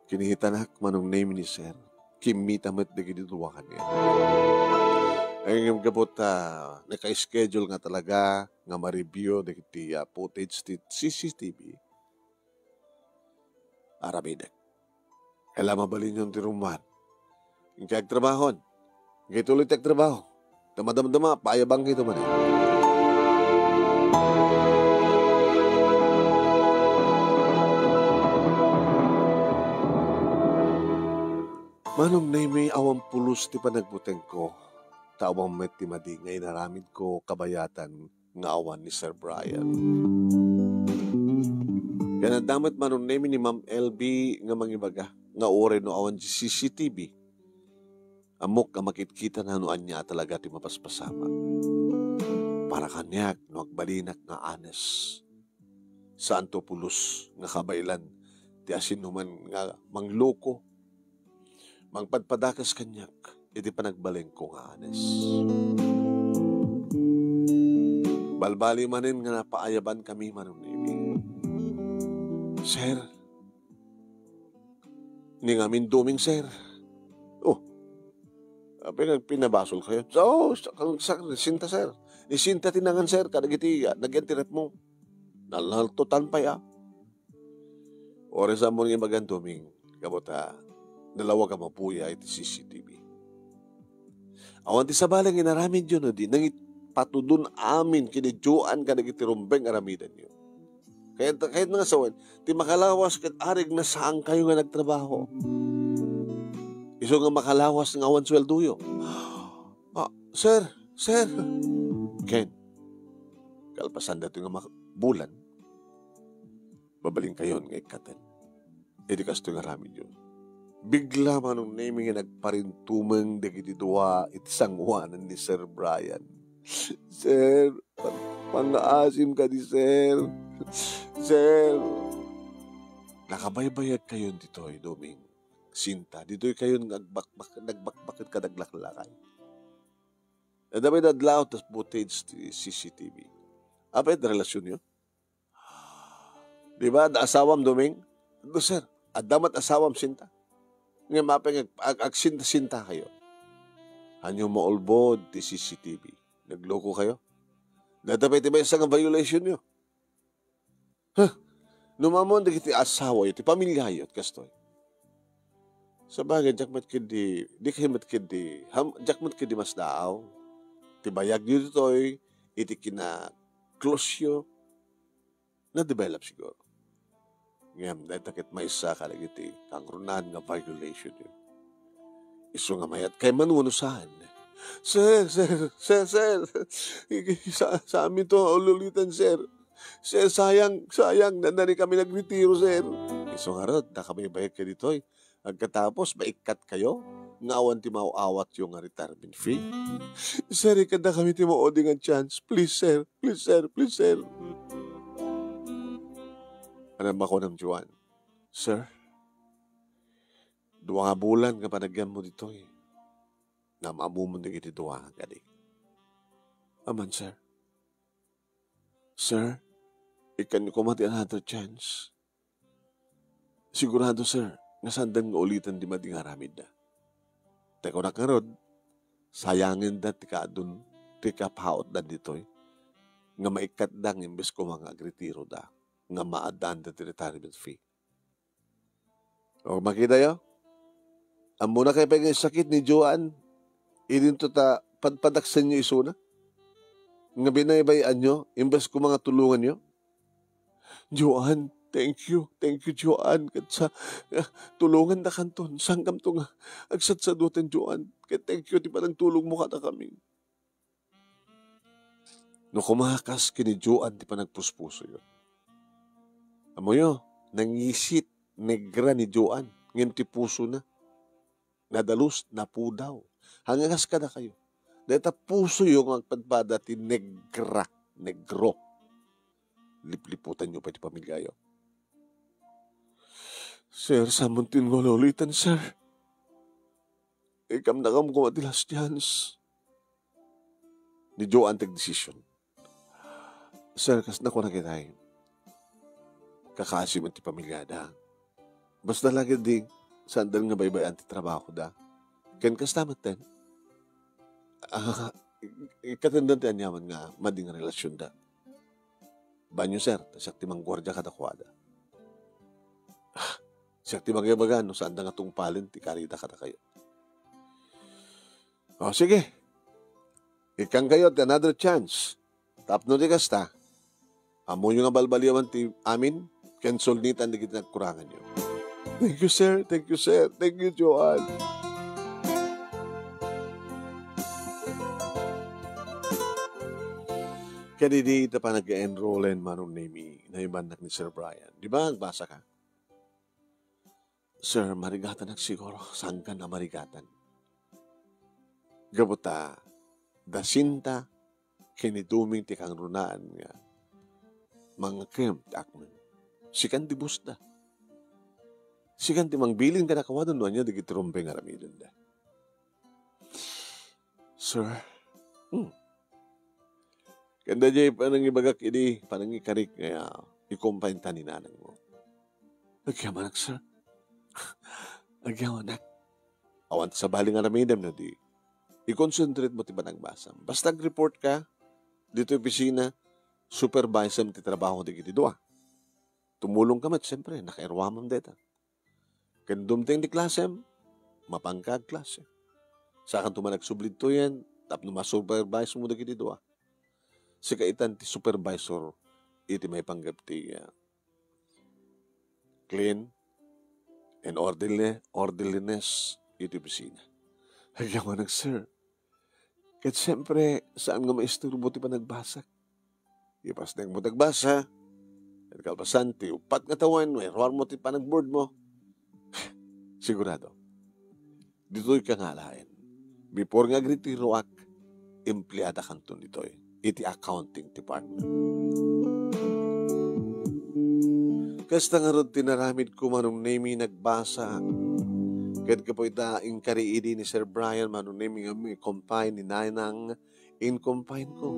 Kinitanak, Manong Nemi, ni Sir. Kimmita met dagiti dua kaniak. Ngem gapu ta naka-schedule nga talaga nga ma-review dagiti, ah, footage ti C C T V, aramidek. Ala, mabalinyon ti rummuar. Inka agtrabahon. Inka ituloy ti agtrabaho. Ta madamdama, paayabangka ito manen. Manong Nemi, awan pulos ti panagbutengko, ta awan met ti madi nga inaramidko kabayatan nga awan ni Sir Brian. Ken adda met, Manong Nemi, ni Ma'am L B nga mangibaga nga uray no awan ti C C T V, ammok a makitkitana no ania a talaga ti mapaspasamak. Para kaniak, no agbalinak nga honest, saanto pulos nga kabaelan ti asinoman nga mangloko, mangpadpadakes kaniak iti panagbalengko nga honest. Balbali manen nga napaayabankami, Manong Nemi. Sir, ni ngamin Doming, sir. Oh, apay nga agpinabasolkayo? So, sa, sa, ni Sinta, sir. Ni Sinta ti nangan, sir, kadagiti, ah, nagyan ti ref mo. Nalaltotan pay, ah. Uray sa mo nga ibagan, Doming, gapu ta nalawag a mabuya iti C C T V. Awan ti sabali nga inaramidyo no di nangit-, patudon amin kini Joan kadagiti rumbeng aramidenyo. Kayat, kayat nga sawen, ti makalawas ket arigna saankayo nga nagtrabaho. Isu nga makalawas nga awan sueldoyo. Ah, sir, sir. Ken, kalpasan datoy nga mak-, bulan, mabalinkayon nga ikkaten. Idi kastoy nga aramidyo, bigla Manong Nemy nga nagparintumeng dagiti dua iti sangoanan ni Sir Brian. "Sir, pangngaasim kadi, sir. Sir." Nakabaybayagkayon ditoy, Doming, Sinta, ditoy kayon nga agbakbak-, nagbakbaket kad aglaklakay. Adda pay adlaw ta footage ti C C T V. Apay ti relasyonyo? Di ba, adda asawam, Doming? Adu, sir, adda met asawam, Sinta. Ngem apay nga ag-, ag-, agsinta-sintakayo? Ania maulbod ti C C T V? Naglokokayo? Dayta pay ti maysa nga violationyo. Huh? No maammoan dagiti asawayo, ti pamiliayo, kastoy. Sabagay, diak met ketdi, dikayo met ketdi, ham-, diak met ketdi masdaaw. Ti bayagyo ditoy, iti kina-closeyo, na-develop siguro. Ngem dayta ket maysa kadagiti kangrunaan nga violation yun. Isu nga mayat kay man wenno saan. Sir, sir, sir, sir. Sa, sa amin to, ululitan, sir. Sir, sayang, sayang, na, nari kami nagretiro, sir. Isu ngarud, nakabaybayag ka ditoy. Agkatapos, maikkat kayo nga awan ti maaw-awatyo nga retirement fee? Sir, ikkatda kami ti maudi nga chance. Please, sir. Please, sir. Please, sir. Ano makunam, Joan? Sir, dua nga bulan nga panagyanmo ditoy. Naam-ammom dagiti dua nga kadi. Aman, sir. Sir, ikkanyo koma ti another chance. Sigurado, sir, nga saandan nga ulitan ti madi nga aramidda. Ta kunak ngarud, sayangenda ti kaadun, ti kapautda ditoy, nga maikkatda nga imbes koma nga agretiroda, nga maaddaanda ti retirement fee. O, makitayo? Ammona kay pay nga sakit ni Joan, idinto ta padpadaksenyo isuna? Nga binaybay-anyo, imbes koma nga tulonganyo? Joan, thank you. Thank you, Joan. Ket sa, ah, tulongandakanton. Sangkamto nga agsadsadutan, Joan. Ket thank you ti panagtulongmo kadakami. No kumakas ken ni Joan ti panagpuspusoyo. Ammoyo, nangisit, negra ni Joan, ngem ti pusona nadalus, napudaw. Haan nga kas kadakayo. Dayta pusoyo nga agpadpada ti negra, negro. Lipliputanyo pay ti pamiliayo. Sir, saanmonto nga ululitan, sir. Ikamnakam koma ti last chance. Ni Joan ti agdesisyon. Sir, kas nakunak itay, kakaasi met ti pamiliada. Basta la ketdi, saanda nga baybay-an ti trabahoda. Ken kasta metten, ah, ik-, ikkatendan ti aniaman nga madi nga relasionda. Banyo, sir, ta siak ti mangguardia kadakuada. Ah, siak ti baga-baga no saanda nga tungpalen ti karida kadakayo. O, sige. Ikkankayo ti another chance. Tapno di kasta, ammoyo nga balbaliwan ti amin, ken sulnitan dagiti nagkuranganyo. Thank you, sir. Thank you, sir. Thank you, Joan. Kadidi, ita pa nag-enrollen, Manong Nemy, naibannak ni Sir Brian. Di ba, agbasa ka? Sir, marigatanak siguro. Sangkan a marigatan. Gapu ta, da Sinta ken ni Doming ti kangrunaan nga mangngegkem ti akmen. Sikan ti boss da. Sikan ti mangbilin kadakuada no ania dagiti rumbeng nga aramidenda. Sir, hmm. Kanda jay panangibagak idi panangikarik nga ikumpainta ni nanangmo. Agyamanak, sir. Agyamanak. Awan ti sabali nga aramidem no di. I-concentrate mo ti panagbasam. Basta ag-report ka ditoy opisina, supervise-am ti trabaho dagiti dua. Tumulong ka met, siyempre, nakairuamam deta. Ken dumteng ti klasem, mapanka agklase. Sakanto man agsubli ditoyen, tapno masupervise mo dagiti dua. Sika itan ti supervisor iti maipanggep ti, ah, clean and orderly-, orderliness iti opisina. Agyamanak, sir. Ket siyempre, saan nga maisturbo ti panagbasak. Ipasnek mo ti agbasa, ket kalpasan ti uppat nga tawen, mairuar mo ti panagboard mo. Sigurado, ditoy ka nga alaen. Before nga agretiroak, empleadakanton ditoy, iti accounting department. Kasta ngarud ti naramidko, Manong Nemi, nagbasa. Ket gapu ita, inkari idi ni Sir Brian, Manong Nemi, nga mi-confine ni Nanang, in-confine ko.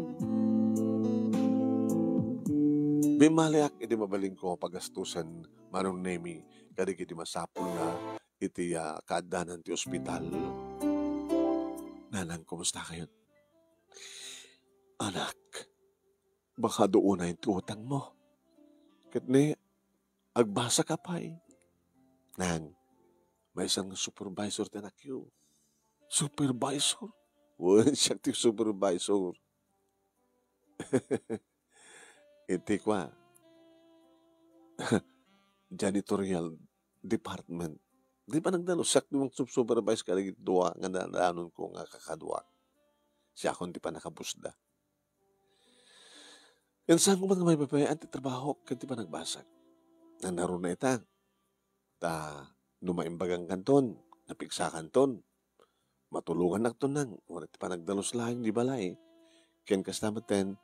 Bimmaliak iti mabalinko a pagastusen, Manong Nemi, kadagiti masapulna iti, ah, kaaddanan ti ospital. Nanang, kumusta kayon? Anak, baka adu unay ti utangmo. Ket ne, agbasa ka pay. Nang, maysa nga supervisor ti anakyo. Supervisor? Wen, siak ti supervisor. Iti kua, janitorial department. Di panagdalo, siak ti mangsupsupervise kadagiti dua nga nadanonko nga kakaduak. Siakon ti pannakabusda. Ken saanko man nga maibabayaen ti trabahok ken ti panagbasak. Nanaruna ita. Ta no maimbagankanton, napigsakanton, matulongannakton nang, wen ti panagdalus laeng di balay. Ken kasta metten,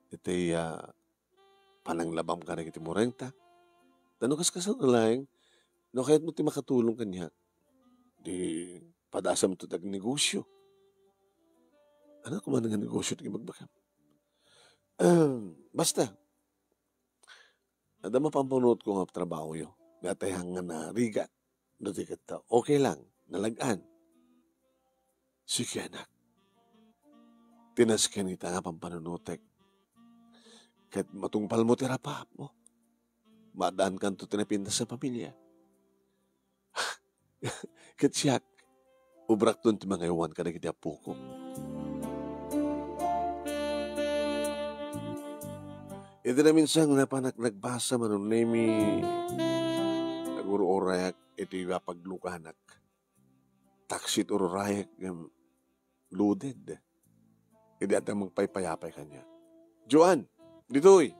iti, ah, pananglabam kadagiti murengta. Ta no kaskasano laeng, no kayatmo ti makatulong kaniak, di padasamto ti agnegosyo. Ania koma nga negosyo ti ibagbagam? Basta, adda mapampanunotko nga trabahoyo. Natayang nga narigat. No di ket ta, okay lang, nalag-an. Sige, anak. Tinasken ita nga pampanunotek. Ket matungpalmo ti rapaapmo. Maaddaankanto ti napintas a pamilia. Ket siak, ubrakton ti mangaywan kadagiti appoko. Iti naminsan, napanak nagbasa, Manong Nemi, nagur-urayak iti mapagluganak. Taksit ururayak ngem loaded. Idi adda mangpaypayapay kaniak. "Joan, ditoy!"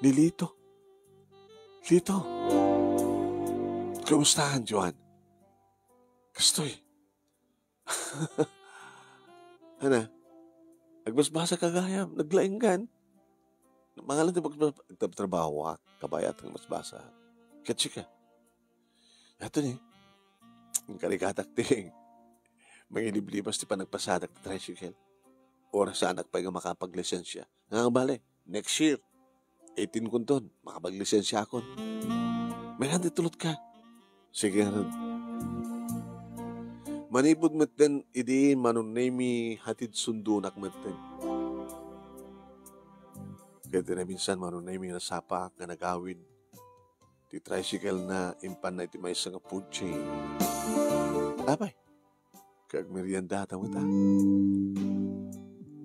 "Ni Lito. Lito. Kumustahan, Joan?" "Kastoy." "Ana, agbasbasa ka gayam, naglainggan." "Mangalan ti magbas-, agtabtrabaho, ah, kabayat nga agbasbasa. Ket sika?" "Ato ni, inkarigatak ti mangiliblibas ti panagpasadak ti tricycle. Orasanak pay nga makapaglisensia. Nga bale, next year, eighteen kunton, makapaglisensya akon. Mayan ti tulot ka." Sige ngarud. Manipud metten idi, Manong Nemi, hatid sundonak metten. Ket naminsan, Manong Nemi, nasapaak nga nagawid ti tricycle na, impanna iti maysa nga food chain. Apay, kag merienda ta met, ah.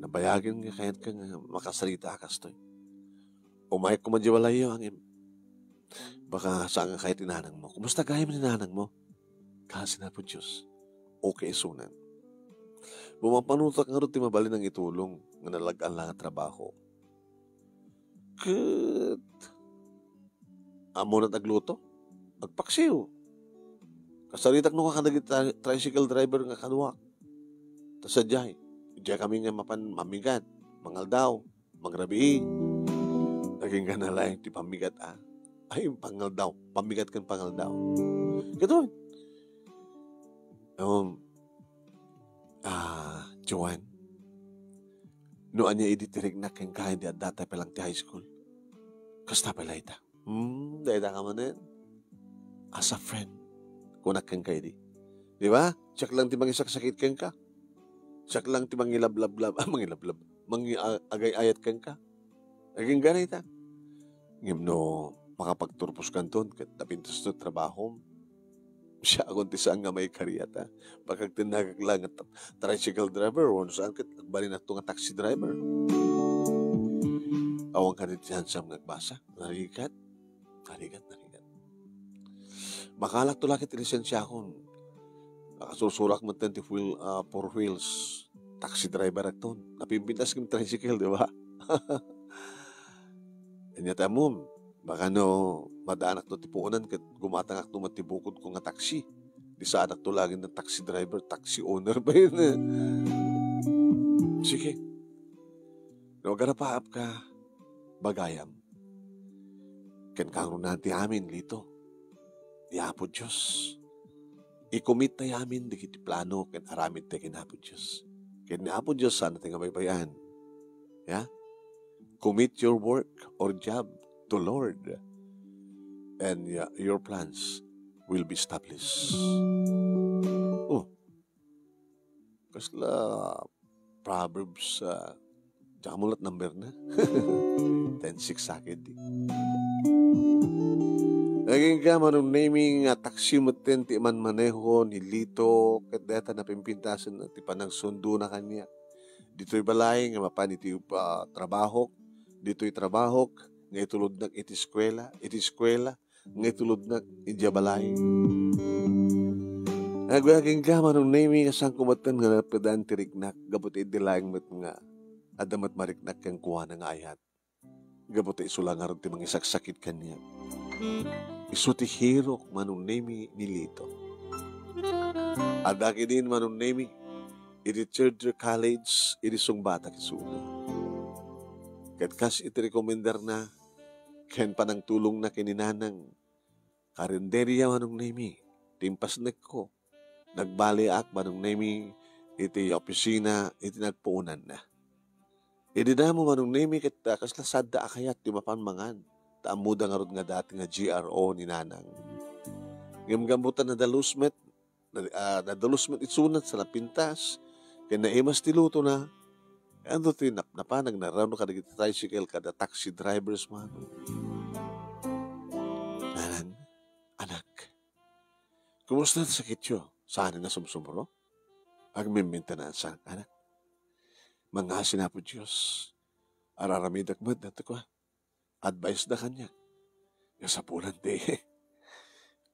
Nabayagen nga kayat ka nga makasarita a kastoy. Umayek koma di balayyo, ngem baka saan nga kayat ni nanang mo. Kumusta gayam ni nanang mo? Kasi na po, Diyos. Okay isunan. Bumampanunot ngarud ti mabalin nga itulong nga nalag-an la nga trabaho. Ket, ammona ti agluto? Agpaksiw. Kasaritak no kadagiti tri-, tricycle driver nga kaduak. Ta sadiay, idiay kami nga mapan mamigat, mangaldaw, mangrabii. Agingga na laeng ti pamigat, ah. Ay, pangaldaw. Pamigat ken pangaldaw. Ket wen. Um, ah, Joan, no ania idi ti riknak kenka idi adda ta pa lang ti high school? Kasta pay la ita. Hmm, dayta ka manen. As a friend, kunak kenka idi. Di ba? Siak lang ti mangisaksakit kenka. Siak lang ti mangilablablab, ah, mangilablab. Mangi-, a-, agay-ayat kenka. Agingga na ita. Ngem no makapagturpos kanton, ket napintas to trabahom. Siakon ti saan nga maikariat, a. Pagkagtennagak laeng nga ta-, tricycle driver, wenno saan ket agbalinakto nga taxi driver. Awan kadi ti siasam nga agbasa. Narigat. Narigat, narigat. Makalakto la ket ti lisensiakon. Nakasursurak metten ti wheel, ah, four wheels. Taxi driver akton. Napimpintas ken tricycle, di ba? Ania ti ammom, baka no madaanakto ti puonan ket gumatangakto met ti bukodko nga taxi. Di saanakto laeng nga taxi driver, taxi owner ba yun, eh? Sige. No agarapaapka, bagayam. Ken kangruna ti amin, Lito. Ni Apo Dios. Ikomittayo amin dagiti plano ken aramidtayo ken Apo Dios. Ken ni Apo Dios, saan tayo nga baybay-an. Ya? Commit your work or job to Lord. And, uh, your plans will be established. Oh. Kasla Proverbs, ah, diak ammo la ti number na. Ten six sa akin di. Agingga, Manong Nemi, nga taksi metten ti manmaneho ni Lito, ket dayta napimpintasen ti panagsundona kaniak. Ditoy balay nga mapan iti, ah, trabahok, ditoy trabahok, nga itulodnak iti eskuela, iti eskuela, nga itulodnak idiay balay. Agwagingga, Manong Nemi, nga saanko metten nga napedaan ti riknak, gapu ta idi laeng met nga adda met mariknak kenkuana nga ayat. Gapu ta isu la ngarud ti mangisaksakit kaniak. Isu ti hirok, Manong Nemi, ni Lito. Adda ketdin, Manong Nemi, iti third year college, idi sungbatak isuna. Ket kas iti rekomendarna, ken panangtulongna ken ni Nanang, karinderia, Manong Nemi, ti impasnekko. Nagbaliak, Manong Nemi, iti opisina, iti nagpuonanna. Idi damo, Manong Nemi, ket, ah, kasla saanda a kayat ti mapan mangan. Ta ammoda ngarud nga dati nga G R O ni Nanang. Ngem gapu ta nadalus met, na-, ah, nadalus met isuna sa napintas, ken naimas ti lutona, ania ti nap-, napan agnarano kadagiti tricycle kada taxi drivers man. Nanang, anak, kumusta ti sakityo? Saan nga sumsumro? Agminmintanan sa anak. Mangngasi ni Apo Dios. Ar-aramidek met daytoy kua. Advice da kaniak. Nga sapulan ti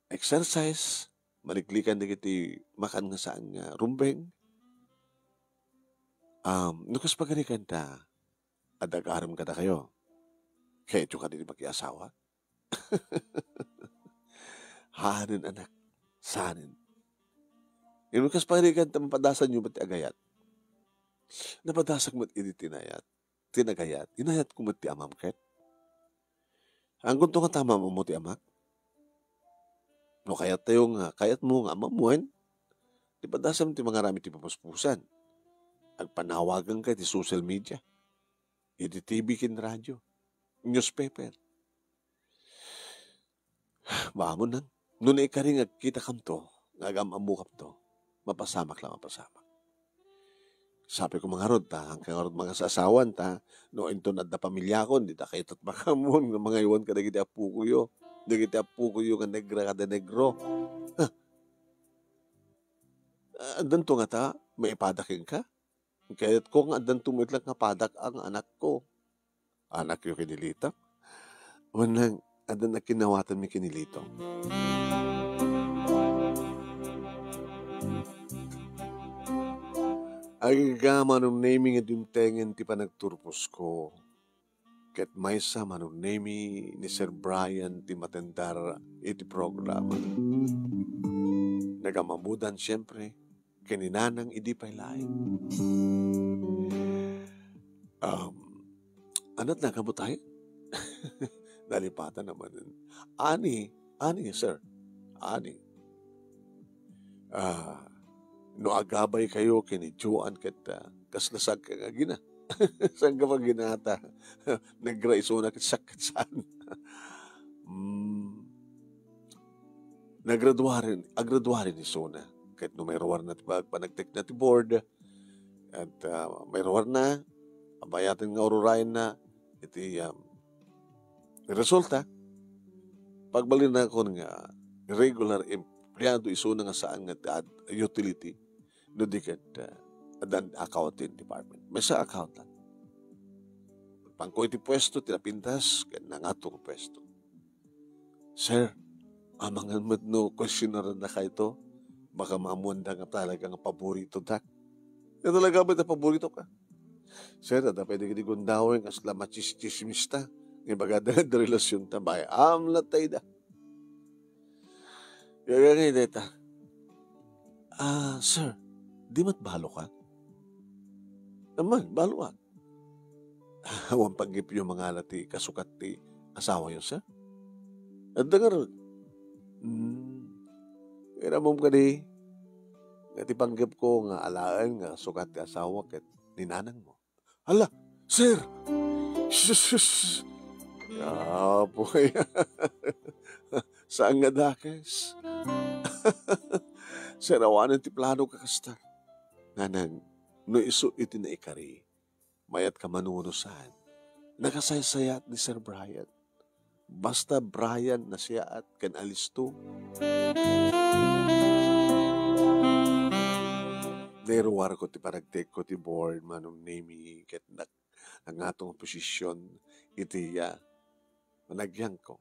exercise, maliklikan dagiti makan nga saan nga rumbeng. Um, no kas pagarikan ta, adda agaram kadakayo. Kayatyo kadi ti makiasawa? Saanen, anak. Saanen. Ngem kas pagarikan ta, mapadasanyo met ti agayat. Napadasak met idi ti inayat. Ti nagayat, inayatko met ti amam ket. Anggunto nga ta maam-ammo ti amak. No kayattayo nga, kayatmo nga amam wen, di padasam ti mangaramid ti papuspusan. Agpanawaganka iti social media, iti T V ken radio, newspaper. Bamon nang, no naikari nga agkitakamto, nga agam-ammokamto, mapasamak la, mapasamak. Sabi ko, mangarod ta, angka ngarud mangasasawan ta, no inton adda pamiliakon, dita kayat makamon nga mangaywan kadagiti appokoyo, dagiti appokoyo nga negra kada negro. Ha? Addanto ngata maipada kenka? Kayatko nga addanto met laeng nga padak a nga anakko. Anakyo ken ni Lito? Wen nang, adda nakinnawatanmi ken ni Lito. Agingga, Manong Nemi, nga dimtengen ti panagturposko. Ket maysa, Manong Nemi, ni Sir Brian ti matendar iti programa. Nagam-ammodan, siempre, ken ni Nanang idi pay laeng. Um, anat na kabutay? Nalipatan naman. Ani, ani, sir. Ani. Ah, no agabay kayo ken ni Joan ket, ah, kasla sagka nga agina. Saan ka pagginata? Negra isuna ket siak ket saan. Mm. Nagraduaren, agraduaren isuna. Ket no mairuarna ti pag-, panagtekna ti board, at, ah, mairuarna, abayaten nga ururayenna iti, um, resulta, pagbalinakon nga regular em-, Kaya adu isuna nga saan nga ti ad-, utility, no di ket, ah, addan account ti department. Maysa account lang. Pangko iti puesto, ti napintas, ket nangato nga puesto. "Sir, amangan met no questionnaire na kayto, baka maammoanda nga talaga nga paborito dak." "Ket talaga met a paborito ka?" "Sir, adda pay dagiti gundaway nga asla machischismista, nga ibagada nga adda relasionta, bay, amla tayda." Kaya nga deta, "Ah, sir, di met balo ka?" "Amman, balo ak." "Awan panggepyo mangala ti kasukat ti asawayo, sir?" "Adda ngarud." "Hmm. Iramom kadi nga ti panggepko nga alaen nga kasukat ti asawa ket ni nanangmo." "Hala, sir!" "Sus, sus! Apo, saan nga dakes?" "Sir, awanen ti plano ka kasta. Nanang, no isu iti naikari, mayat ka man wenno saan, nakasaysayaat ni Sir Brian. Basta Brian, nasiaat ken alisto." Nairuarko ti panagtekko ti board, Manong Nemi, ket nak-, nangato nga posisyon iti, ah, nagyangko.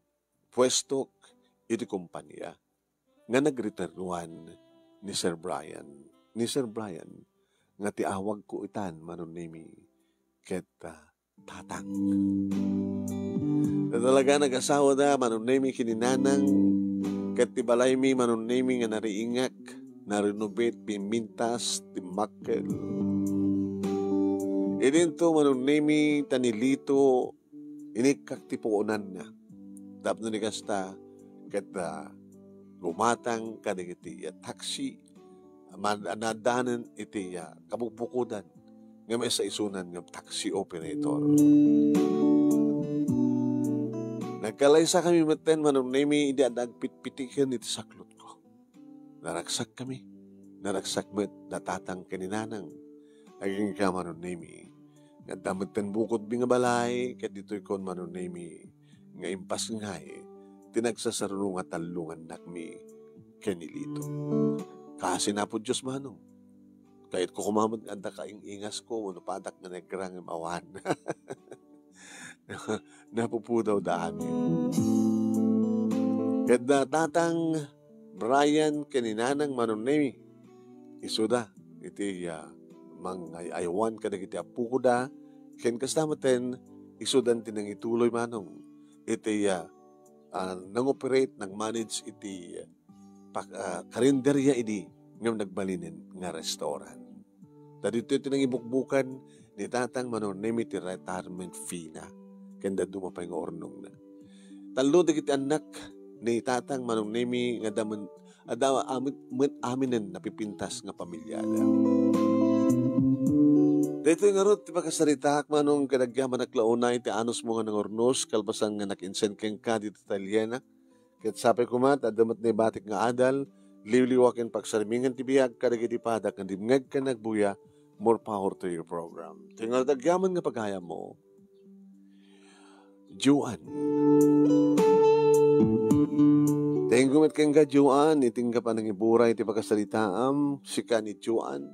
Puestok iti kompania nga nagretiruan ni Sir Brian. Ni Sir Brian nga ti awagko itan, Manong Nemi, ket, ah, tatang. Ta talaga nagasawa da, Manong Nemi, ken ni nanang, ket ti balaymi, Manong Nemi, nga nariingak, narenovate, pimintas, timmakkel. Idinto, Manong Nemi, ta ni Lito, inikkak ti puonanna. Tapno ni kasta, ket, ah, lumatang kadagiti, ah, taxi, man-, naaddanen iti, ah, kabukbukodan nga maysa isunan nga taxi operator. Nagkalaysakami metten, Manong Nemi, idi adda agpitpitiken iti saklotko. Naragsakkami. Naragsak met da tatang ken ni nanang. Agingga, Manong Nemi, nga adda metten bukodmi nga balay, ket ditoykon, Manong Nemi, nga impasngay ti nagsasaruno nga tallo nga annakmi ken ni Lito. Kaasi, Apo Dios, Manong. Kayatko koma met nga adda kaing-ingasko wenno padak nga negra ngem awan. Napupudaw da amin. Ket da tatang Brian ken ni nanang, Manong Nemi, isuda iti, ah, mangay-aywan kadagiti appokoda, ken kasta metten, isudan ti nangituloy, Manong, iti, ah, ah, nang-operate, nang-manage iti, ah, pak-, ah, karinderya idi ngem nagbalinen nga restaurant. Ta ditoy ti nangibukbukan ni tatang, Manong Nemi, ti retirement fee na ken dadduma pay nga urnongna. Tallo dagiti annak ni tatang, Manong Nemi, nga adda men-, adda amin, met aminen napipintas nga pamilyada. Daytoy ngarud ti pakasaritaak, Manong, ket agyamanak la unay ti anusmo nga nangurnos kalpasan nga nakinsen kenka ditoy talyenak. Ket sapay koma ta adda met naibatik nga adal, liwliwa ken pagsarmingan ti biag kadagiti padak nga dimngeg ken nagbuya. More power to your program. Ti ngarud agyaman nga pagayammo, Joan. Thank you met kenka, Joan, iti nga panangiburay ti pakasaritaam, sika ni Joan.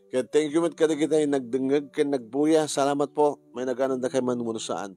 Ket thank you met kadagiti nagdengngeg ken nagbuya. Salamat po. May nagananda kay man wenno saan.